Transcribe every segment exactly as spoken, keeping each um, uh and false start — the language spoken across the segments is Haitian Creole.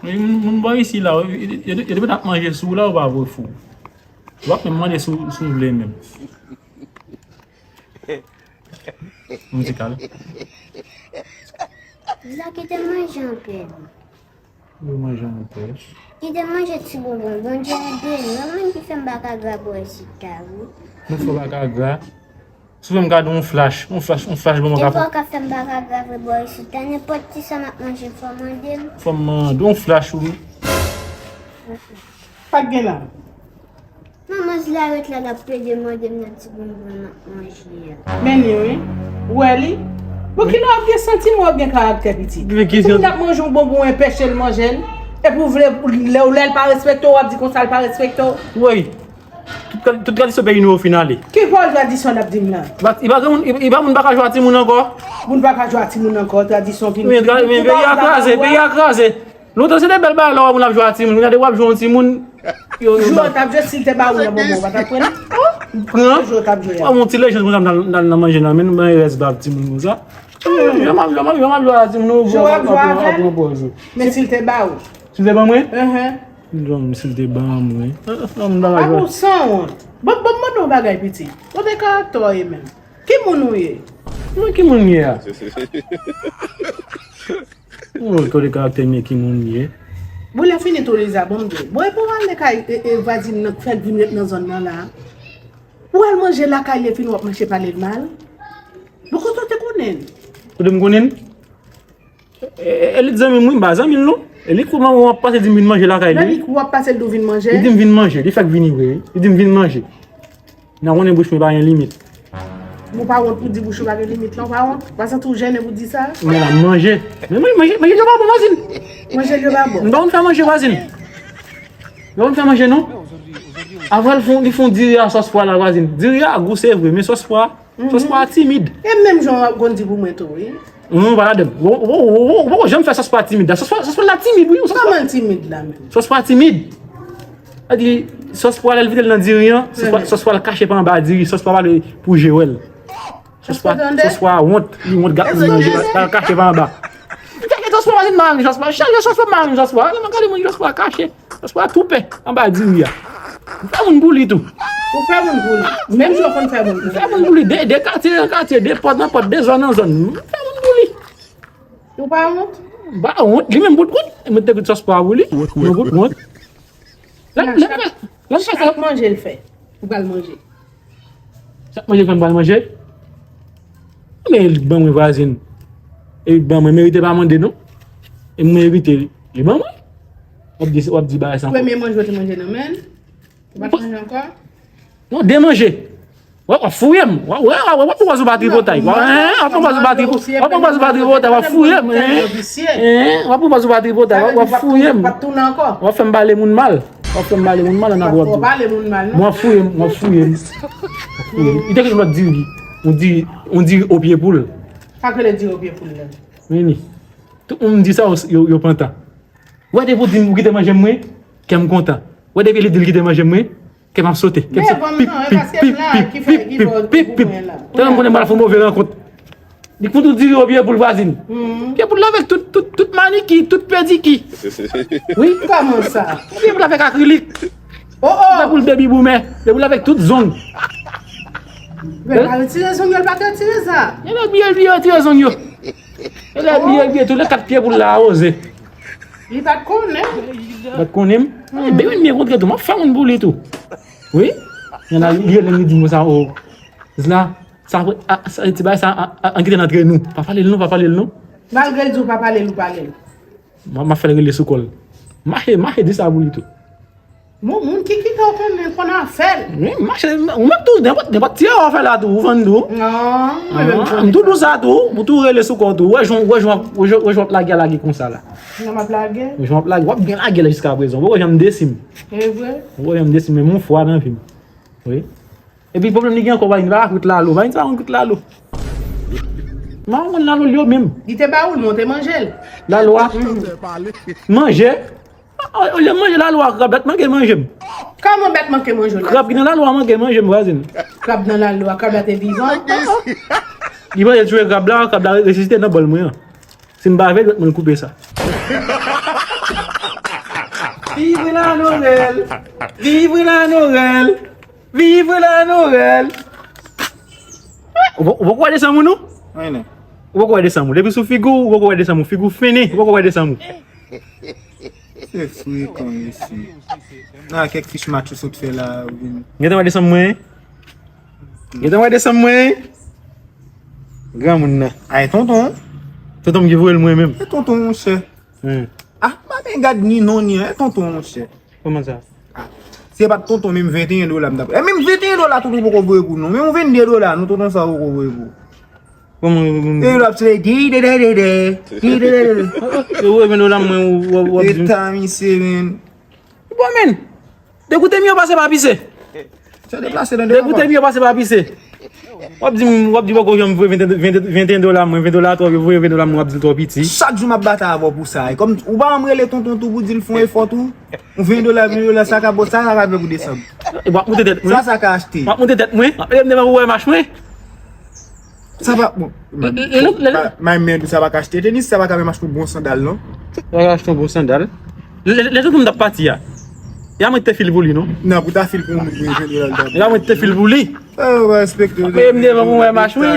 Men moun, moun bò isi la, yo, yo, yo, yo te mèt ap manje sou ou la, ou pa vre fou. Ou ap menm mande si w, si w vle menm. Moun ti kal. Zizla kite manje anpè. Yo manje anpè. Kite manje ti bonbon. Bondye ede m. Yon moun ki fè m pa ka gra bò isit la, wi. Mwen fè w pa ka gra. Si w fè m gade yon flash, yon flash, yon flash bon mwen ka fè. Nenpòt ka fè m pa ka gra vre bò isit la. Nenpòt ti sa m ap manje, fò w mande m. Fò m mande yon flash, wi. Pa t gen la. Manman Zla ret la, l ap plede mande m nan ti bonbon m ap manje a. Men li, wi. Ou wè li? Bon, kilè w ap gen santiman, w ap gen karaktè, pitit? Timoun ap manje yon bonbon, w enpeche l manje l. Epi w vle, lè, lè l pa respekte w, w ap di konsa l pa respekte w. Woy. Tout, kal- tout tradisyon peyi nou yo fin ale. Ki pòl tradisyon n ap di m la? Li pa, li pa gen moun, li, li pa moun pa ka jwe a timoun ankò. Moun pa ka jwe a timoun ankò, tradisyon vin. Men, men peyi a kraze, peyi a kraze. Lontan se te bèl bagay lè w wè moun ap jwe a timoun. Kounye a depi w ap jwe yon timoun, yo, yo, jwe w t ap jwe, si l te ba ou nan bonbon, ou pa t ap pran? Pran? Jwe w t ap jwe a. Ou wè yon ti lejans konsa m nan, nan, nan manje nan men, m ban rès ba timoun konsa. Jan m ap, jan m ap, jan m ap jwe a timoun, ou pran pòz ou. Men si l te ba ou? Si l te ban mwen? Enhen. Jan si l te ban mwen. An, an, an, bagay. Apa w sanwont? Bon, bon, mande yon bagay, pitit. Kote karaktè w ye menm? Ki moun ou ye? Mwen ki moun m ye a? Mwen kote karaktè m ye, ki moun m ye? Bon, lè fini tou, Liza, bon, m di w. Bon, epi w ale kay, e, e, vwazin nan, fè l vin ret nan zòn nan la. Ou al manje lakay li, epi w ap mache pale l mal? Bon, kote w te konnen l? Kote m konnen l? E, e, e li t zanmi m, wi, m pa zanmi l, non. E li kouman w ap pase di m vin manje lakay li. Nan li kou w ap pase l di w vin manje? Li di m vin manje, li fèk vini vre, wi. Li di m vin manje. Nan konnen bouch mwen pa gen limit. Ou pa wont pou di bouch ou pa gen limit la, ou pa wont? Ou pa santi w jennen pou di sa? Men la, m manje. Men manje, manje, manje l yo pa bon, vwazin. Manje l yo pa bon? M pa konn fè manje, vwazin. M pa konn fè manje, non. Avè l fon, li fon diri a sòs pwa la, vwazin. Diri a gou, se vre, men sòs pwa, sòs pwa a timid. E menm jan w ap konn di pou mwen tou, wi. Non, pa ladann. Ou, ou, ou, ou, ou poko janm fè sòs pwa timid la. Sòs pwa, sòs pwa la timid, wi. Sòs pwa, kòman l timid la menm? Sòs pwa timid. Sa di, sòs pwa lè l vide l nan diri an, sòs pwa, sòs pwa l kache pa anba diri, sòs pwa pale pou je wè l. Sòs pwa, sòs pwa wont, li wont gad moun manje, l al kache pa anba. Li teke sòs pwa, vwazin, marenn sòs pwa, chaje sòs pwa, marenn sòs pwa, alò m gade moun sòs pwa kache. Paske w a tou pè anba diri a. Ou fè moun pou li tou. Ou fè moun pou li. Menm jan w konn fè moun pou li. Ou fè moun pou li. De, de katye an katye, de pòt an pòt, de zòn an zòn. Ou fè moun pou li. Ou pa wont? M pa wont. Li menm bout wont. Mwen te gout sòs pwa pou li. Mwen bout wont. Lè, lè, lè, lè, chak manje l fè. Ou pral manje. Chak manje l fè m pral manje. Men li ban mwen vwazin. E li ban mwen, merite pa mande non. E m merite li. Li ban mwen. W ap di, w ap di bagay sa ankò. Premye manje w te manje nan men l? Ou pa t manje ankò? Non, de manje. W ap, w ap fouye m. W ap, w ap, w ap pran pòz ou pa tripotay. W ap, hein, w ap pran pòz ou pa tripotay. W ap pran pòz ou pa tripotay. W ap fouye m. Hein, hein, w ap pran pòz ou pa tripotay. W ap, w ap fouye m. W ap fè m pale moun mal. W ap fè m pale moun mal, an ap w ap di. Pale moun mal, non? Mwen fouye m, mwen fouye m. Mwen fouye m. Li te gen lòt diri. On diri, on diri o pye poul. Sa k rele diri o pye poul la? Vini. Tout moun di sa, yo, yo pantan. Wè depi w di m ou kite manje m, mwen, kè m kontan. Wè depi li di l kite manje m, mwen, kè m ap sote. Kè m sote. Pip, pip, pip, pip, pip, pip, pip. Tèlman m konnen m pral fè yon move rankont. Li konn tou diri o pye poul vwazin. Pye poul la avèk tout, tout, tout maniki, tout pediki. Wi. Kòman sa? Pye poul avèk akrilik. Oh, oh. Pye poul baby boomer. Pye poul avèk tout zong. Men pa retire zong yo, l pa t retire sa. Yo lè bliye, l bliye retire zong yo. Yo lè bliye, l bliye tou lè kat pye poul la awoze. Li pa t konnen. Li pa t konnen m. Depi m byen kontre tou, m ap fè moun pou li tou. Wi. Yon la, li rele m, li di m konsa, o. Zla, sa, a, sa, ti bagay sa, a, a, an kite l antre nou. Pa pale l non, pa pale l non. Malgre l di w pa pale l, ou pale l. M, m ap fè l rele sou kò l. Mache, mache di sa pou li tou. Bon, moun ki kite w konnen konn afè l. Wi, mache, ou menm tou, nenpòt, nenpòt ti erè w fè la tou, ou vann tou. Non, mwen menm konnen. M tou di w sa tou, ou tou rele sou kò w tou. Wè jan, wè jan, wè jan, wè jan w ap lage a lage konsa la. Non, m ap lage. Wè jan w ap lage, w ap byen lage la jiska prezan. Ou wè jan m desi m. E vre? Ou wè jan m desi m, men m yon fwa nan vi m. Wi. Epi pwoblèm li gen ankò, Vayne pa kwit lalo. Vayne sa yon kwit lalo. M pa konn lalo l yo menm. Li te ba ou l, men w te manje l. Lalo a. Manje. Olye m manje lalo a, krab la t manke manje m. Kòman bèt manke manje w la? Krab ki nan lalo a manke manje m, vwazin. Krab nan lalo a, krab la te vivan? Li manje l touye krab la, krab la resisite nan bòl mwen an. Si m pa vle, dwèt mwen koupe sa. Vive la Noël! Vive la Noël! Vive la Noël! Ou poko wè desanm ou non? Ou poko wè desanm ou. Depi sou figi w, ou poko wè desanm ou. Figi w fennen, ou poko wè desanm ou. Se frekan mesye. Nan kèk fich match ou sot fè la, ou vin. Gentan wè desanm mwen? Gentan wè desanm mwen? Granmoun nan. Ay tonton. Tonton m ki voye l mwen menm. E tonton monchè. Hmm. Ah, pa men gad ni non ni an, e tonton monchè. Kòman sa? Ah, si se pa t tonton, menm venteyen dola m t ap. E menm venteyen dola tonton poko voye pou nou. Menm yon vennde dola, nou tonton sa poko voye pou. Kòman? E l ap se di de de de de, di de de de. Yo voye venn dola mwen, w ap di m. Eta misye, men. Bon, men. Degoute m yo pase pa pise. Sa deplase nan devan. Degoute m yo pase pa pise. W ap di m, w ap di poko janm voye venteyen dola mwen, venteyen dola twòp, yo voye venteyen dola mwen, w ap di l twò piti. Chak jou m ap batay avè w pou sa. E kòm ou pa janm rele tonton tou pou di l fè yon efò tou. Yon venteyen dola, venteyen dola, sa ka bon, sa, sa ka fè pou desanm. E w ap moute tèt mwen. Sa, sa ka achte. W ap moute tèt mwen. W ap rele m devan pou wè mach mwen. Sa pa bon. May mèd ou sa pa ka achte tenis, sa pa ka menm achte yon bon sandal non. Sa pa ka achte yon bon sandal. Lè tonton m t ap pati a, ya mwen te fil pou li non. Nan pou ta fil pou moun pou yon venteyen dola l ta. Ya mwen te fil pou li. Ou pa respekte w. Apre m devan pou wè mach wi.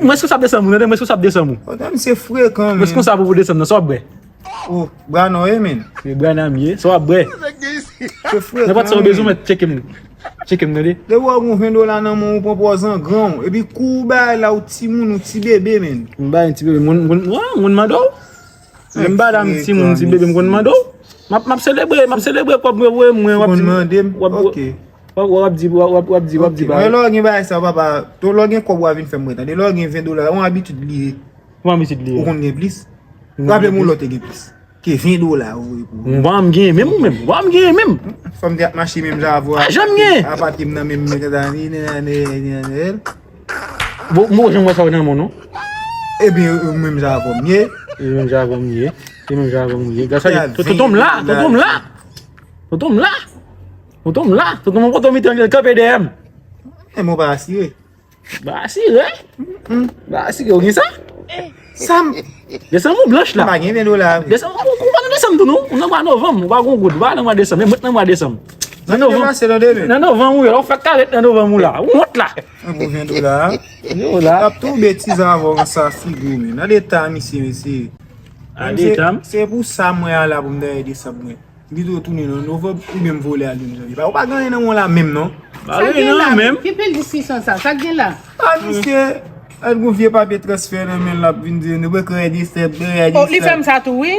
Mwen eskonsab desanm ou, tande, mwen eskonsab desanm ou. Mwen eskonsab pou desanm nan, sa w ap bwè? Oh, Brano ye, men. Se Brana m ye. Sa w ap bwè? Se fre. Nenpòt sa w bezwen, mwen tcheke m. Tcheke m, tande. Depi w gon ven dola nan men w, ou pran pòz an gran w. Epi kou w bay la, ou timoun, ou ti bebe, men. M bay yon ti bebe, m konn, m konn, m konn mande w. Lè m bay la, m timoun, ti bebe, m konn mande w. M ap, m ap selebre, m ap selebre kòb mwen, mwen, w ap di m. W ap, w ap, w ap di, w ap, w ap di, w ap di bagay. Lè w gen bagay sa, papa, lè w gen kòb, w a vin fè m wè, tande. Lè w gen ven dola, yon abitid li ye. Ou pa mete li. Ou konn gen plis. Raple m yon lòt te gen plis ke ven dola ou voye pou ou. Ou pa m gen menm ou menm. Ou pa m gen menm. Fò m te ap mache menm jan avè w. Pa janm gen. Apati m nan menm men kanta ni ni ni ni ni. Bon, mwen janm wè sa w nan men w non. Ebyen, ou menm jan avè m ye. Ou menm jan avè m ye. Ou menm jan avè m ye. Gasa, tonton m la, tonton m la. Tonton m la. Tonton m la. Tonton m kote w mete l kanpe dèyè m. E mwen pa asire. Ba asire. Ba asire, ou gen sa? Sa m. Desanm ou blanch la. M pa gen ven dola. Desanm, ou, ou pa nan desanm tou non. Ou nan mwa novanm, ou pa gon goud. Ou pa nan mwa desanm. Men mwen nan mwa desanm. Nan novanm. Nan novanm ou ye la, ou fèk ka ret nan novanm ou la. Ou wont la. An pou ven dola. Ven dola. Ap tou betiz avè w sa figi w men. Nan leta misye, mesye. A leta m. Se pou sa mwen ala pou m dèyè desanm mwen. Li dwe tounen nan novanm oubyen m vole al yon janvye. Ou pa gen anyen nan men w la menm non. Pa gen anyen nan men m. Ki pil diskisyon sa? Sa k gen la? A misye, al gon vye papye transfè nan men l, l ap vin di nou poko wè desanm, poko wè desanm. Oh, li fè m sa tou wi.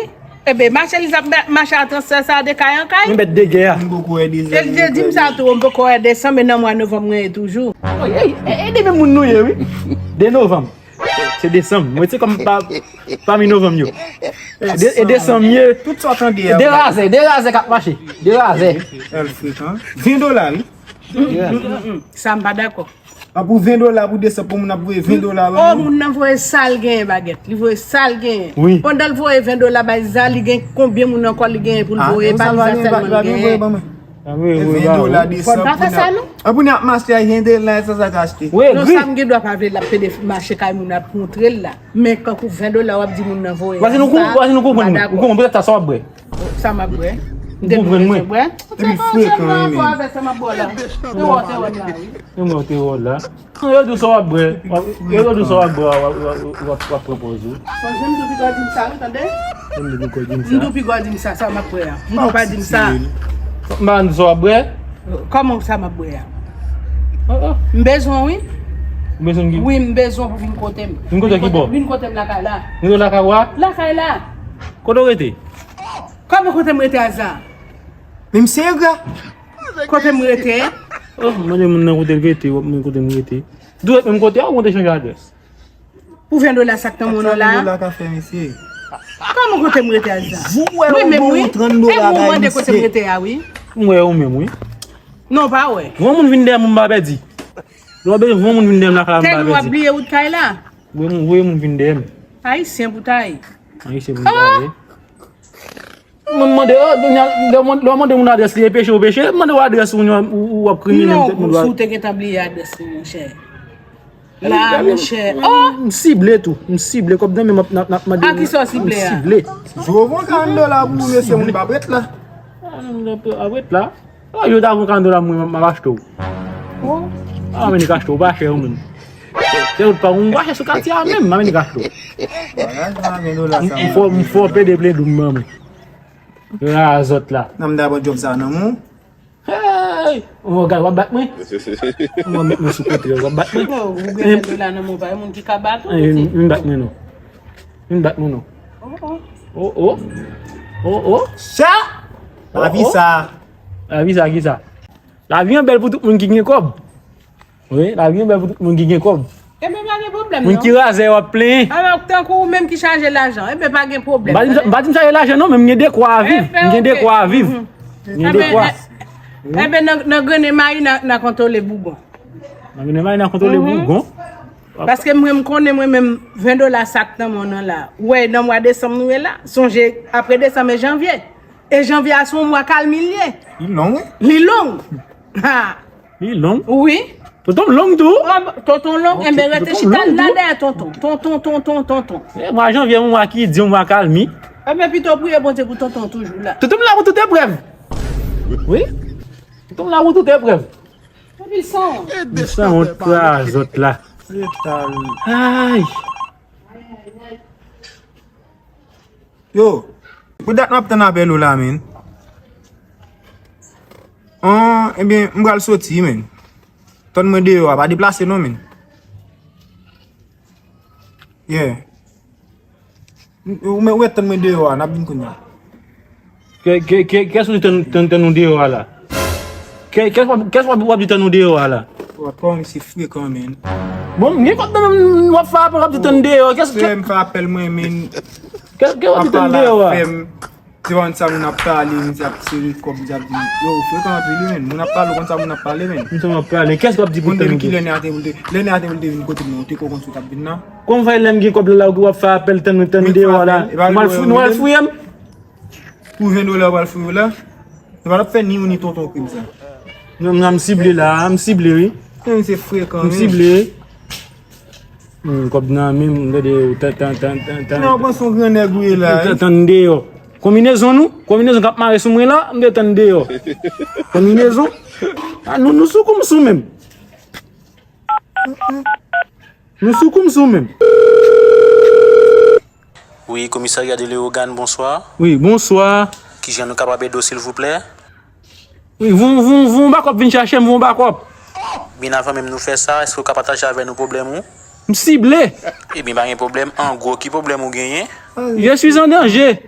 Ebe, mache li t ap mache a transfè sa de kay an kay. Yon bèt de gè a. M poko wè desanm. E li te di m sa tou, m poko wè desanm, men nan mwa novanm mwen ye toujou. Ede menm moun nou ye wi. De novanm. Se desanm. Mwen se kòm pa, pami novanm yo. De, e desanm ye. Tout sa w tande a. De razè, de razè k ap mache. De razè. Èl frekan. Ven dola wi. Sa m pa dakò. An pou ven dola pou desanm pou moun ap voye ven dola ban nou. Oh, moun nan voye sa l genyen bagèt. Li voye sa l genyen. Wi. Pandan l voye ven dola bay Za, li gen konbyen moun ankò li genyen pou l voye? Pa li Za sèlman li genyen. Ven dola desanm. Fò n pa fè sa non. An pou n ap mache a ven dola sa sa ka achte. Non, sa m gen dwa pa vle l ap pede mache kay moun ap montre l la. Men kankou ven dola w ap di moun nan voye. Vwazin ou konprann, ou konprann, ou konprann, petèt sa w ap bwè. Sa m ap bwè. Ou konprann mwen. Epi frekan wi men. Te wè w te wè la wi. Te wè w te wè la. Yo di w sa w ap bwè. Yo di w sa w ap bwè, w ap pran pòz ou. Fò janm tou piga di m sa wi, tande. Janm tou piga di m sa. M tou piga di m sa, sa m ap bwè a. M tou pa di m sa. M pa di w sa w ap bwè. Kòman sa m ap bwè a? M bezwen wi. Ou bezwen ki? Wi, m bezwen pou vin kote m. Vin kote ki bò? Vin kote m lakay la. Vin kote lakay ou a? Lakay la. Kote w rete? Kòman kote m rete a Za? Men misye engra. Kote m rete? Oh, mande moun nan kote l rete, w ap mande kote m rete. Dwe menm kote a, ou konte chanje adrès? Pou ven dola sa k nan men w la? Sa ven dola ka fè, mesye? Kòman kote m rete a Za? Mwen menm wi. E moun mande kote m rete a wi. M wè ou menm wi. Non, pa wè. Granmoun vin dèyè m, m pa pèdi. Lè w ap bezwen granmoun vin dèyè m lakay la, m pa pèdi. Tèlman w ap bliye wout kay la. Voye moun, voye moun vin dèyè m. Ayisyen pou ta ye. Ayisyen pou ta ye. Mwen mande, oh, lè w mande moun adrès li, e peche ou peche, mande w adrès ou, ou, ou ap kriminèl, non, tèt moun. Si w te gentan bliye adrès li, monchè. La, monchè. Oh! M sible tou. M sible. Kòb nan men m ap, n ap, n ap mande. A kisa w sible a? M sible. Jovon ka an dola pou mesye moun pa prèt la. A, moun pa prèt la. A, yo ta voun ka an dola mwen, m ap achte w. Oh. A, mwen ni ka achte w, pa chè ou menm. Se ou pa ou pa chè sou katye a menm, mwen ni ka achte w. Vwala, sa ven dola sa. M fò, m fò pede plen doum nan mwen. Razòt la. Nan m dabò djòb sa nan mwen. Hey! Ou gad, w ap bat mwen? Ou met mwen sou kote, w ap bat mwen? Non, ou gen dola nan men w, pa gen moun ki ka bat ou, pitit. Vin bat mwen non. Vin bat mwen non. Oh, oh. Oh, oh. Oh, oh. Sa! Lavi sa. Lavi sa, ki sa? Lavi an bèl pou tout moun ki gen kòb. Wi, lavi an bèl pou tout moun ki gen kòb. Enben, pa gen pwoblèm non. Moun ki razè yo ap plenyen. Alò, tankou ou menm ki chaje lajan, enben, pa gen pwoblèm. M pa di m, m pa di m chaje lajan non, men m gen dekwa a viv. M gen dekwa a viv. M gen dekwa. Enben, nan, nan grennen mayi, n a, n a kontwole bougon. Nan grennen mayi, n a kontwole bougon. Paske mwen, m konnen mwen menm ven dola sak nan men w nan la. Ou wè, nan mwa desanm nou ye la. Sonje, apre desanm e janvye. E janvye a se yon mwa kalmi l ye. Li long, wi. Li long. Ha! Li long. Wi. Tonton m long tou. Tonton long, enben rete chita la dèyè tonton. Tonton, tonton, tonton. E mwa janvye, yon mwa ki di, yon mwa kalmi. Enben pito priye Bondye pou tonton toujou la. Tonton m la pou tout eprèv. Wi. Tonton m la pou tout eprèv. Epi l sanwont. M sanwont pou zòt la. Ay. Yo, pou dat m ap tann apèl ou la, men. An, ebyen, m pral soti, men. Tann mwen deyò a, pa deplase non, men. Yeah. Ou, ou, ou ret tann mwen deyò a, n ap vin kounye a. Kè, kè, kè, kès ou di tann, tann, tann nou deyò a la? Kè, kès w ap, kès w ap, w ap di tann nou deyò a la? Wa, kòman misye frekan, men. Bon, m gen kòb nan men m, w ap fè apèl, w ap di tann deyò. Kès, kè, m fè apèl mwen, men. Kè, kè w ap di tann deyò a? Devan sa moun ap pale, misye ap sere kòb, misye ap di, yo, frekan anpil wi, men. Moun ap pale, ou konn sa moun ap pale, men. Moun ap pale, kès w ap di pou tann deyò? Lè nè a te, lè nè a te vin kote mwen, ou te konn si w t ap vin nan? Kòman fè lè m gen kòb la, la, ou ap fè apèl tann, tann deyò a la? Ou al fou-, ou al fouye m? Pou ven dola ou pral fouye la? Nou pa t ap fè ni ou ni tonton krim sa. Non, m sible la, m sible wi. Men misye frekan, men. M sible. Hmm, kòb nan men m, m gade yo, tan, tan, tan, tan, tan. Non, ou panse yon gran nèg ou ye la, wi. Tan, tan deyò. Konbinezon nou, konbinezon k ap mare sou mwen la, m te tann deyò. Konbinezon. A, nou, nou sou kou m sou menm. Nou sou kou m sou menm. Wi, komisarya de Leyogàn, bonswa. Wi, bonswa. Kijan nou kapab ede w, silvouplè? Wi, voun, voun, voun bakòp vin chache m, voun bakòp. Byen avan menm nou fè sa, èske w ka pataje avè nou pwoblèm ou? M sible. Ebyen, pa gen pwoblèm. An gwo, ki pwoblèm ou genyen? Je suis en danger.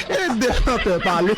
Ede chantè pale.